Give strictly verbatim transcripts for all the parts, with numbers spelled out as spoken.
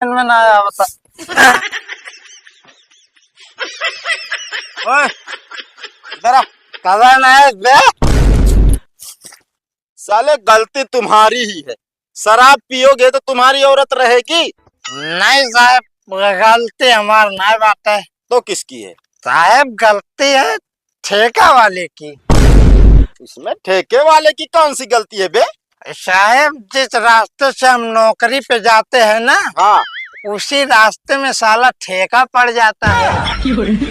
में ना आवता। ओए, इधर आ। कौन है बे? साले, गलती तुम्हारी ही है। शराब पियोगे तो तुम्हारी औरत रहेगी? नहीं साहब, गलती हमार नहीं बाटे। तो किसकी है? साहब, गलती है ठेका वाले की। इसमें ठेके वाले की कौन सी गलती है बे? साहब, जिस रास्ते से हम नौकरी पे जाते हैं ना, हाँ। उसी रास्ते में साला ठेका पड़ जाता है।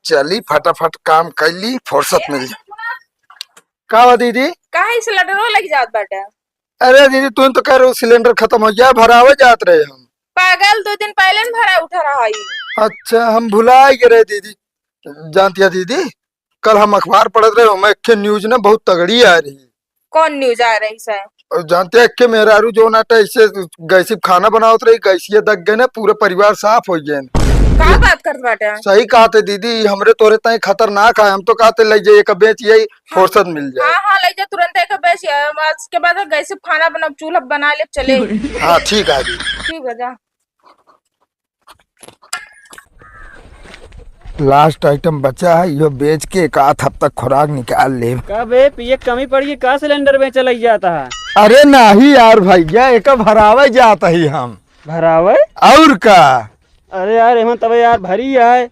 चली, फटाफट काम कर ली, फुर्सत मिल जाए। का बा दीदी? काहे सिलेंडरो लग जात बाटे? अरे दीदी, तू तो कह रहे सिलेंडर खत्म हो गया, भरावे जात रहे हम। पागल, दो दिन पहले न भरा उठा रहा है। अच्छा, हम भुला गए रहे दीदी। जानती है दीदी, कल हम अखबार पढ़त रहे, हमें एक ठे न्यूज ना बहुत तगड़ी आ रही। कौन न्यूज आ रही सर? और जानते हैं कि मेहरारू जो ना ऐसे गैसी खाना बनावत रही, गैसिया दग गए ना, पूरा परिवार साफ हो गए। का बात करत बाटे? सही कहते दीदी, हमरे तोरे ताई खतरनाक है। हम तो कहते ले जाइए, एक बेच यही फुर्सत मिल जाए। हाँ, हाँ, ले जा तुरंत एक बेच, आज के बाद गैसी खाना बना, चूल्हा बना ले, चले। हाँ, ठीक है दीदी। ठीक है, जा। लास्ट आइटम बचा है, यो बेच के एक आध हफ्ता खुराक निकाल ले। का बे, पिए के कमी पड़ गई का, सिलेंडर बेचे लग जाता है? अरे नहीं यार भैया, एक भरावे जात ही हम। भरावे? और का? अरे यार, एमन तबे यार भरी है।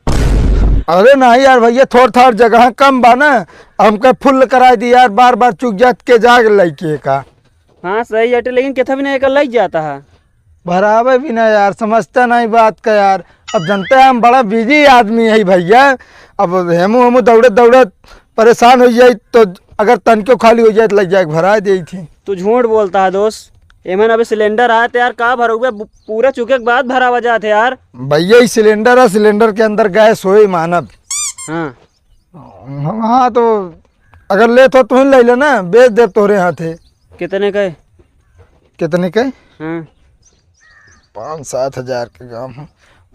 अरे नहीं यार भैया, थोड़ थाड़ जगह कम बा ना, हमके फुल कराई दी यार, बार बार चुक जात के जाग लइके का। हाँ सही अटे, लेकिन केथा भी नहीं एक लग जाता है। भरावे भी ना यार, समझता नहीं बात का यार। अब जनते हैं हम बड़ा बिजी आदमी है भैया, अब हेमू हेमू दौड़त दौड़त परेशान हो जाई, तो अगर तनक्यो खाली हो जाए तो लग जाए भरा दे थी। तू झूठ बोलता है दोस्त, एमन अभी सिलेंडर आए तो यार का भरोगे, बु-, पूरा चुके के बाद भरावा जात है यार। भैया, ई सिलेंडर है, सिलेंडर के अंदर गैस होई मानब। हाँ। हाँ, तो अगर लेत हो, तुम ले लेना, बेच देब तोहरे हाथे। कितने के? कितने के? हाँ। पाँच सात हजार के काम है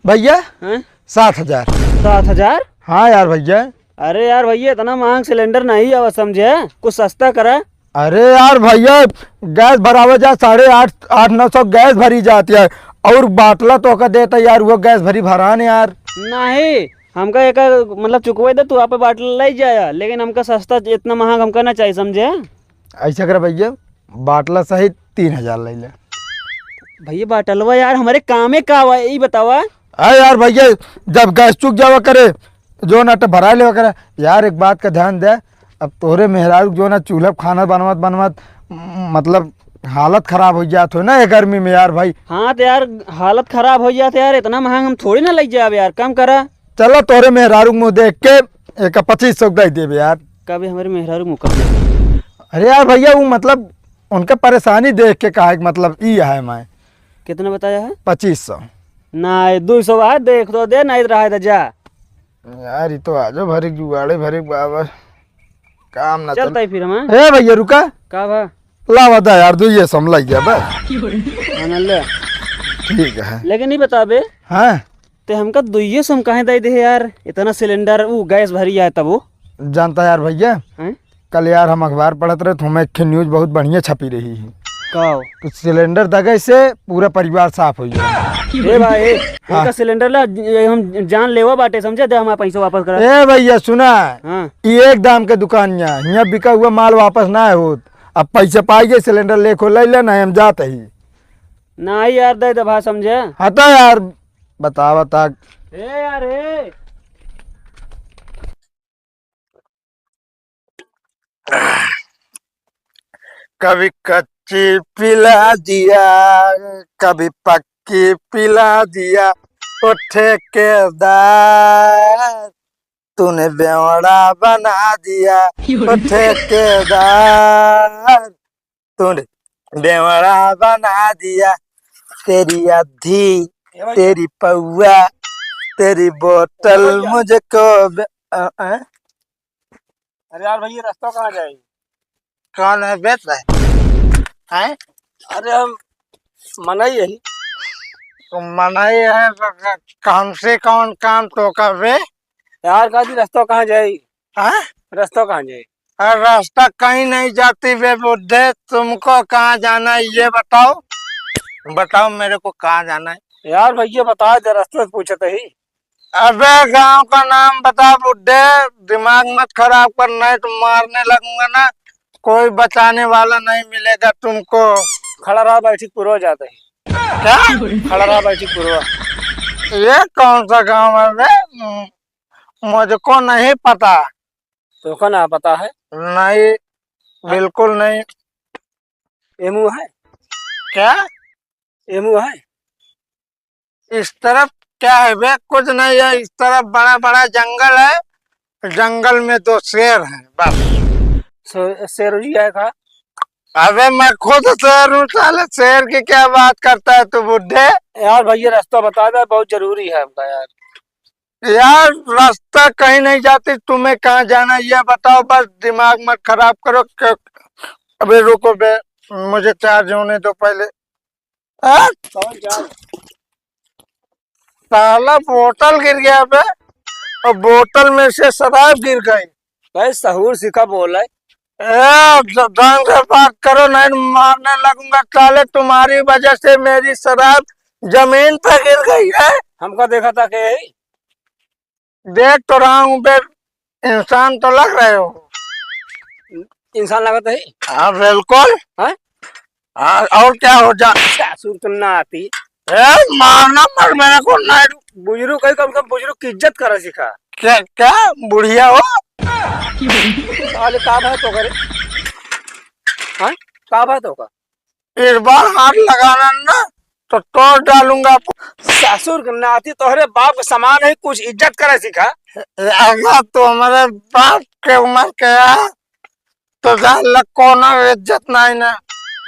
भैया। हैं? सात हजार। सात हजार? हाँ यार भैया। अरे यार भैया, इतना महंग सिलेंडर नहीं आवा समझे, कुछ सस्ता करा। अरे यार भैया, गैस भरावे जा, साढ़े आठ, आठ नौ सौ गैस भरी जाती है, और बाटला तोहका देता यार, वो गैस भरी भरान यार। नहीं, हमका एक मतलब चुकवाई दे, तू आप बाटला ले जाया, लेकिन हमका सस्ता, इतना महंग हमका ना चाहिए, समझे? ऐसा करा भैया, बाटला सहित तीन हजार ले ले। भैया बाटलवा यार हमारे कामे का हुआ, यही बतावा। अरे यार भैया, जब गैस चुक जावा करे, जो ना तो भरा लेवा करे। यार एक बात का ध्यान दे, अब तोहरे मेहरारू जो ना चूल्हा खाना बनवत बनवत, म-, मतलब हालत खराब हो जात हो ना ये गर्मी में यार भाई। हाँ तो यार हालत खराब हो जात यार, इतना महंग हम थोड़ी ना ले जाब यार, कम करा। चलो तोहरे मेहरारू के मुँह देख के एक पच्चीस सौ दे देबे यार। कभी हमारे मेहरारू मुकर दे। अरे यार भैया, वो मतलब उनका परेशानी देख के कहा कि मतलब ई है मैं। कितना बताया है? पच्चीस सौ। ना, ये दो सौ है, देख तो दे, नहीं रहा है तो जा। यार, ये तो आजो भरे जुगाड़े भरे बाबा, काम ना चलता चल। है फिर हम, हाँ? ए भैया, रुका। का भा? लावा दा यार, दो ये समला गया बस। हाँ, ना ले। ठीक है। लेकिन नहीं बताबे। हाँ। ते हमका दुइये सौ में काहे दे दे यार, इतना सिलेंडर, वो गैस भरी है तब वो। जानता यार भैया, हैं? कल यार हम अखबार पढ़त रहे, तो हमें एक ठे न्यूज बहुत बढ़िया छपी रही है। का हो? तो सिलेंडर दगे से पूरा परिवार साफ हो गया। ए भाई, ए, हाँ। इनका सिलेंडर ला, ये हम जान लेवा बाटे, समझे? दे हमारा पैसा वापस करा। ए भैया सुना, हाँ। ये एक दाम के दुकान यहाँ, यहाँ बिका हुआ माल वापस ना होत। अब पैसा पाई गए, सिलेंडर लेखो ले ले, नहीं हम जाते ही। नहीं यार, दे दे भाई, समझे? हटा यार, बता बता। ए यार, ए। कभी कच्ची पिला दिया, कभी पक्की पिला दिया, ओ ठेकेदार, तूने बेवड़ा बना दिया, ओ ठेकेदार, तूने बेवड़ा बना दिया, तेरी अद्धी, तेरी पौआ, तेरी बोतल मुझको बे-, अ, अ? अरे यार भैया, रास्ता कहाँ जाए? कौन है बे? हैं? अरे हम मनई यही। तो मनई है तो क-, हमसे कौन काम तो का बे? यार, का जी, रास्ता कहाँ जाए? हाँ? रास्ता कहाँ जाए? अरे, रास्ता कहीं नहीं जाती बे बुड्ढे, तुमको कहाँ जाना है ये बताओ। बताओ मेरे को कहाँ जाना है? यार भैया बता दे, रास्ता से पूछत ही। अबे गांव का नाम बता बुड्ढे, दिमाग मत खराब कर, नहीं तो मारने लगूंगा ना, कोई बचाने वाला नहीं मिलेगा तुमको। खड़ा रहा बैठी पूर्वा जाते ही। क्या? खड़ा रहा बैठी पूर्वा। ये कौन सा गांव है बे? मुझको नहीं पता। तोका ना पता है? नहीं, बिल्कुल नहीं। एमू है? क्या? एमू है? इस तरफ क्या है बे? कुछ नहीं है। इस तरफ बड़ा बड़ा जंगल है, जंगल में दो शेर हैं बस। शे-, शेर ही है का? अबे मैं खुद शेर हूँ साले, शेर की क्या बात करता है तू बुड्ढे? यार भैया रास्ता बता दे, बहुत जरूरी है हमका यार। यार रास्ता कहीं नहीं जाती, तुम्हें कहाँ जाना है ये बताओ, बस दिमाग मत खराब करो। क-, अबे रुको बे, मुझे चार्ज होने दो पहले। हाँ? कौन जा? साला बोतल गिर गया बे, और बोतल में से शराब गिर गई। भाई सहूर सीखा बोल है। ए, ढ-, ढंग से बात करो, नहीं मारने लगूंगा साले, तुम्हारी वजह से मेरी शराब जमीन पे गिर गई है। हमका देखा था के? देख तो रहा हूँ बे, इंसान तो लग रहे हो। इंसान लगत है? हाँ, बिल्कुल। हैं? हाँ, और क्या हो जा। ससुर तुम ना आती। ए, मारना मत मेरे को, नहीं। बुजुर्ग कहीं कम से कम बुजुर्ग की इज्जत करा सीखा। क्या, क्या? बुढ़िया हो? साले का बात हो करे? हाँ? का बात होगा? एक बार हाथ लगाना ना, तो तोड़ डालूंगा। ससुर के नाती तोहरे बाप के समान है, कुछ इज्जत करे सीखा। अगर तू हमारे बाप के उम्र के है, तो जान ल कोनो इज्जत नहीं ना,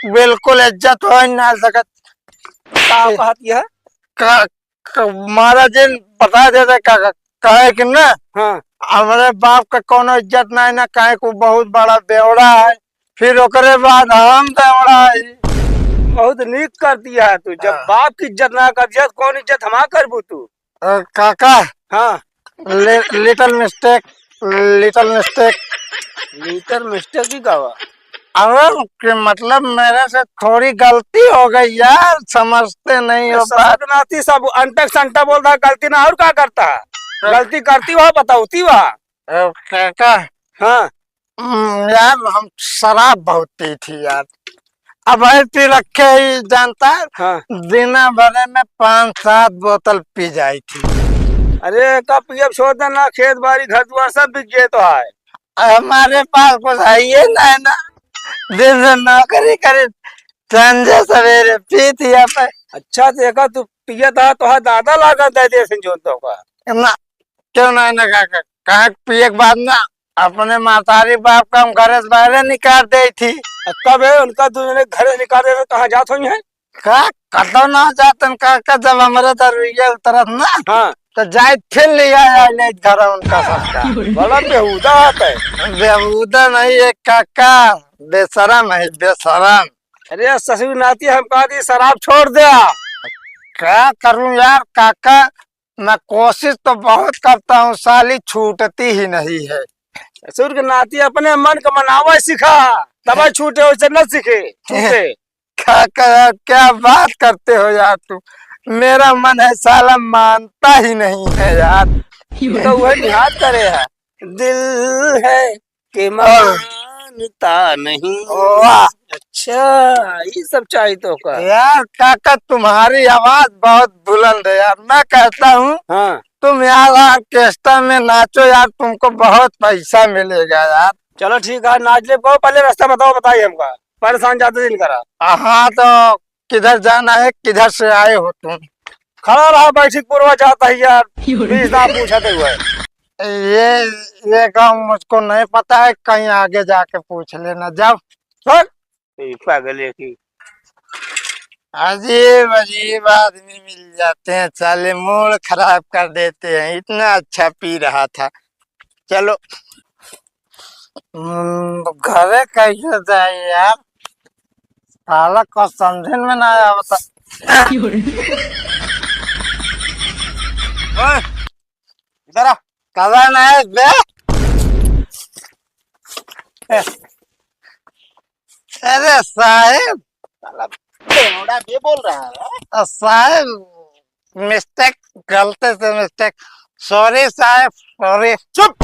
बिल्कुल इज्जत हो ही ना सकत। का कहत यह? का, का, महाराज जी बता देते का, का, काहे कि ना, हाँ। हमारे बाप का कोनो इज्जत नहीं ना, काहे को बहुत बड़ा बेवड़ा है। फिर ओकरे बाद हम दौड़ा आई। बहुत नीक कर दिया है तू। जब हाँ। बाप की इज्जत ना कर दिया, तो कौन इज्जत हमार करबू तू? अ, काका, हाँ। लि-, little mistake, little mistake। Little mistake ही का हुआ? अरे, कि मतलब, मेरे से थोड़ी गलती हो गई यार, समझते नहीं हो बात। ससुर नाती सब अंटक संटा बोलता है, गलती ना और का करता है? हाँ। गलती करती हुआ, बताती हुआ। अ, काका, हाँ। हम्म, यार, हम शराब बहुत पी थी यार। अब है पी रखे ही जानता है, हाँ। दिना भरे में पाँच सात बोतल पी जाई थी। अरे, का पियब छोड़ दे ना, खेत बाड़ी घर दुआर सब बिक गए तो है। हमारे पास कुछ है ये नहीं ना, दिन से नौकरी करे, संझे सवेरे पी थी अपन। अच्छा, देखा तू पिया था, तो है दादा लागत है जैसे जोन तो का। ना, क्यों नहीं ना काका? काहे के पिए के बाद ना अपने मातारी बाप का हम घरे से बाहरे निकाल दे थी। आ, कब है उनका तू जने घरे से निकाल दे तो कहाँ जात होई है? का, कतो ना जातन काका, जब हमरे दरुइया उतरत ना, हाँ। तो जाए फिर ले आए, आए ले घर उनका सबका। बड़ा बेहुदा आता है। बेहुदा नहीं है काका, बेशरम है, बेशरम। अरे ससुर नाती हम कहा दी शराब छोड़ दे। क्या करूं यार काका, मैं कोशिश तो बहुत करता हूँ, साली छूटती ही नहीं है। ससुर के नाती अपने मन का मनावे सीखा, तब छूटे, वैसे न सीखे, छूटे। क्या, क्या, क्या बात करते हो यार तुम? मेरा मन है साला मानता ही नहीं है यार। तो वह निहार करे है, दिल है कि मानता नहीं। वाह। अच्छा, ये सब चाहिए तो का? यार काका, तुम्हारी आवाज बहुत बुलंद है यार। मैं कहता हूँ, हाँ। तुम यार ऑर्केस्ट्रा में नाचो यार, तुमको बहुत पैसा मिलेगा यार। चलो ठीक है, नाच ले। कहो, पहले रास्ता बताओ, बताइए हमका, परेशान ज्यादा दिन करा। हाँ, तो किधर जाना है, किधर से आए हो तुम? खड़ा रहा, बैठी के पुरवा जाता है यार, बीस दाम पूछते हुए। ये, ये काम मुझको नहीं पता है, कहीं आगे जाके पूछ लेना। जाओ, चल। ये पागल है कि अजीब अजीब आदमी मिल जाते हैं, साले मूड खराब कर देते हैं। इतना अच्छा पी रहा था। चलो, हम्म, घरे कैसे जाए यार? साला कुछ समझे में ना आवता। ओए, इधर आ। कौन है बे? अरे साहेब, साला बेवड़ा ये बोल रहा है। अ, साहेब, mistake, गलती से mistake। Sorry साहेब, sorry। चुप!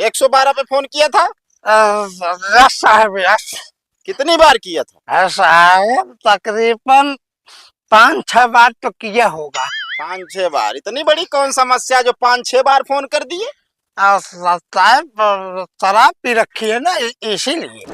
एक सौ बारह पे फोन किया था? अ, yes साहेब, yes। कितनी बार किया था? अ, साहेब, तकरीबन पाँच छह बार तो किया होगा। पाँच छह बार? इतनी बड़ी कौन समस्या जो पाँच छह बार फोन कर दिए? आ, सा-, साहेब, आ, शराब पी रखी है ना, इ-, इसीलिए।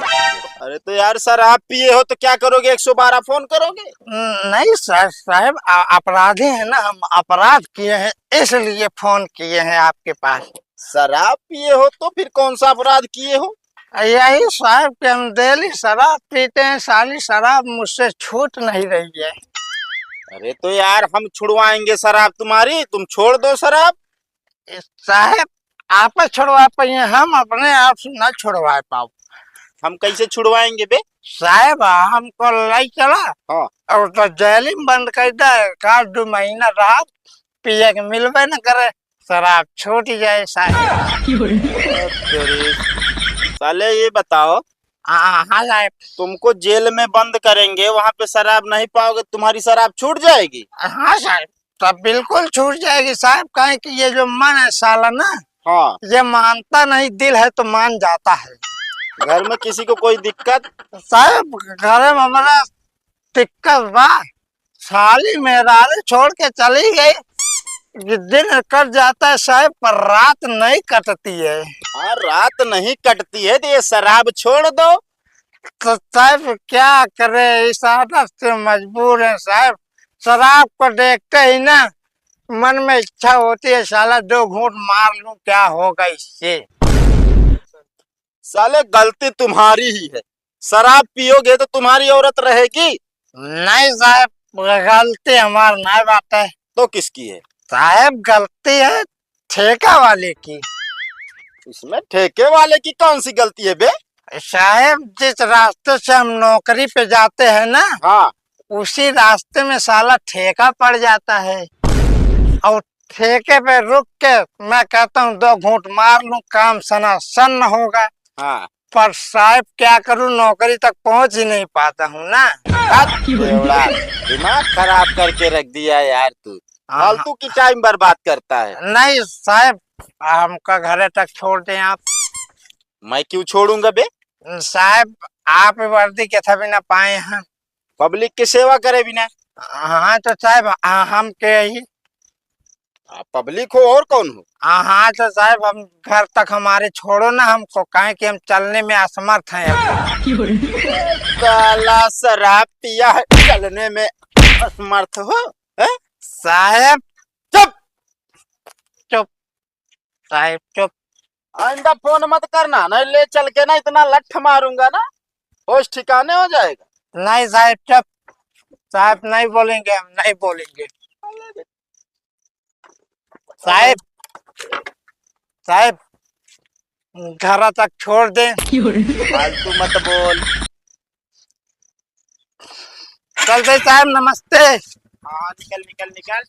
अरे तो यार, शराब पिए हो तो क्या करोगे, एक सौ बारह फोन करोगे? न-, नहीं सर, साहेब, आ, अपराधी हैं ना हम, अपराध किए हैं, इसलिए फोन किए हैं आपके पास। शराब पिए हो तो फिर कौन सा अपराध किए हो? यही साहेब कि हम daily शराब पीते हैं, साली शराब मुझसे छूट नहीं रही है। अरे तो यार, हम छुड़वाएंगे शराब तुम्हारी, तुम छोड़ दो शराब। ए, साहेब, आप छुड़वा पाइए, हम अपने आप से ना छुड़वा पाओ। हम कैसे छुड़वाएंगे बे? साहेब, हमको लाई चला हाँ। और तो जेल में बंद कर दे, एक आध दो महीना रहा, पिए के मिलबे न करे, शराब छूट जाए साहेब। तेरी। साले ये बताओ, हाँ, हाँ साहेब। तुमको जेल में बंद करेंगे, वहाँ पे शराब नहीं पाओगे, तुम्हारी शराब छूट जाएगी? हाँ साहेब, तब बिल्कुल छूट जाएगी साहेब, काहे कि ये जो मन है साला ना, हाँ। ये मानता नहीं, दिल है तो मान जाता है। घर में किसी को कोई दिक्कत? साहेब, घर में हमारा दिक्कत बा, साली मेहरारू छोड़ के चली गई कि दिन कट जाता है साहेब, पर रात नहीं कटती है। हाँ, रात नहीं कटती है तो ये शराब छोड़ दो। तो साहेब क्या करे, इस आदत से मजबूर है साहेब। शराब को देखते ही ना मन में इच्छा होती है, साला दो घूंट मार लूं, क्या होगा इससे। साले गलती तुम्हारी ही है, शराब पियोगे तो तुम्हारी औरत रहेगी? नहीं साहेब, गलती हमार नहीं बात है। तो किसकी है? साहेब गलती है ठेका वाले की। इसमें ठेके वाले की कौन सी गलती है बे? साहेब, जिस रास्ते से हम नौकरी पे जाते हैं ना, हाँ। उसी रास्ते में साला ठेका पड़ जाता है और ठेके पे रुक के मैं कहता हूँ दो घूंट मार लूं, काम सनासन्न होगा। हाँ। पर साहेब क्या करूं, नौकरी तक पहुंच ही नहीं पाता हूं ना। हद बेवड़ा, दिमाग खराब करके रख दिया यार तू। हाँ। फालतू की टाइम बर्बाद करता है। नहीं साहेब, हमका घरे तक छोड़ दें आप। मैं क्यों छोड़ूंगा बे? साहेब, आप वर्दी के था बिना पाए हैं। पब्लिक के सेवा करे बिना। हाँ तो साहेब, हाँ, हम के ही। आप पब्लिक हो और कौन हो? हाँ, हाँ तो साहेब, हम घर तक हमारे छोड़ो ना हमको, काहे कि हम चलने में असमर्थ हैं अब। काला शराब पिया है, चलने में असमर्थ हो, हैं? साहेब। चुप। चुप। साहेब चुप। आइंदा फोन मत करना, नहीं ले चल के ना इतना लठ मारूंगा ना, होश ठिकाने हो जाएगा। नहीं साहेब चुप, साहेब नहीं बोलेंगे, हम नहीं बोलेंगे। साहेब, साहेब, घर तक छोड़ दे। फालतू मत बोल। चल दे साहेब, नमस्ते। हाँ, निकल, निकल, निकल।